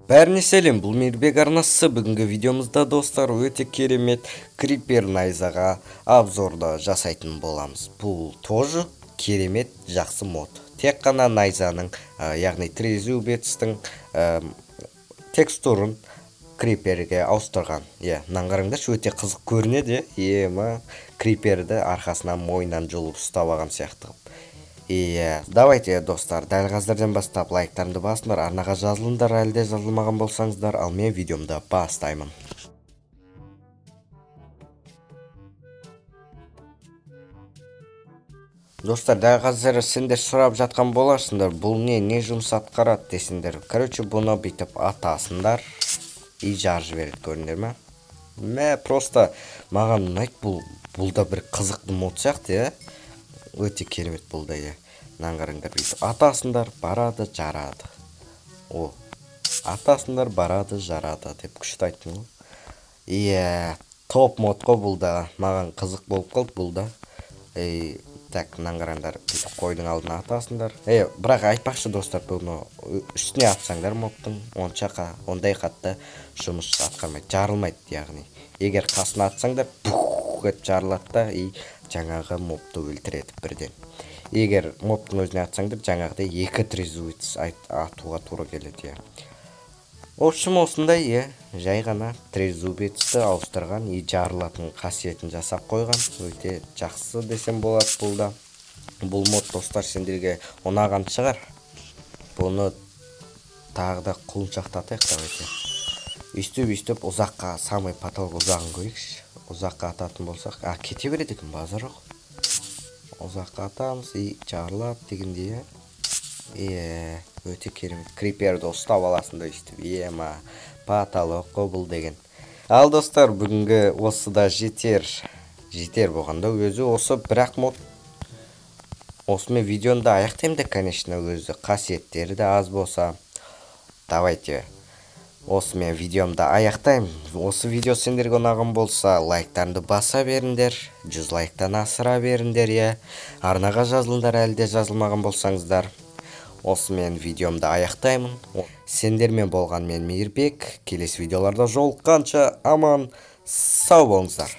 Бәріне сәлем, бұл Мейірбек арнасы. Бүгінгі видеомызда, достар, өте керемет Крипер найзаға обзорда жасайтын боламыз. Бұл тоже керемет жақсы мод. Тек қана найзаның, яғни трезубецтің текстурын криперге ауыстырған. Иә, мынаны қараңдаршы, өте қызық көрінеді, ема криперді арқасынан мойнынан жұлып ұстап алған сияқты. Иә, давайте, достар, дәл қазірден бастап лайктарыңды басыңдар, арнаға жазылыңдар, әлі де жазылмаған болсаңыздар, ал мен видеомды бастаймын. Достар, дәл қазір сендер сұрап жатқан боларсыңдар, бұл не жұмыс атқарады десеңдер. Короче, бұны бүйтіп атасыңдар и жарып жібереді, көрдіңдер ме? Мә, просто маған ұнайды бұл да бір қызықты мод сияқты, иә. Өте керемет бұл да, иә. Мынаны қараңдар, бүйтіп атасыңдар, барады, жарады. О, атасыңдар, барады, жарады деп күшті айттым ғой. Иә, топ мод қой бұл да. Маған қызық болып қалды бұл да. Ей, так, мынаны қараңдар, бүйтіп қойдың алдына атасыңдар. Ей, бірақ айтпақшы, достар, бұны үстіне атсаңдар модтың онша ондай қатты жұмыс атқармайды, жарылмайды, яғни. Егер қасына атсаңдар, пух етіп жарылады да, и жаңағы мобты өлтіреді бірден. Егер мобтың өзіне атсаңдар, жаңағыдай екі трезубец атуға тура келеді, иә. В общем, осындай, иә, жай ғана трезубецті ауыстырған и жарылатын қасиетін жасап қойған. Өте жақсы десем болады бұл да. Бұл мод, достар, сендерге ұнаған шығар. Бұны тағы да құлыншақтатайық, давайте. Өйстіп ұзаққа, самый потолок ұзағын көрейікші. Ұзаққа ататын болсақ, кете береді екен, базар жоқ. Ұзаққа атамыз, и жарылады дегендей, иә. Е, өте керемет. Криперді ұстап аласың да өйстіп. Ема, потолок қой бұл деген. Ал, достар, бүгінгі осы да жетер. Жетер болғанда өзі осы бірақ мод. Осымен видеоны да аяқтаймын да, конечно, өзі қасиеттері де аз болса. Давайте. Осымен видеомды аяқтаймын. Осы видео сендерге ұнаған болса, лайктарыңды баса беріңдер, 100 лайктан асыра беріңдер, иә. Арнаға жазылыңдар, әлі де жазылмаған болсаңыздар. Осымен видеомды аяқтаймын. Сендермен болған мен Мейірбек. Келесі видеоларда жолыққанша аман сау болыңыздар.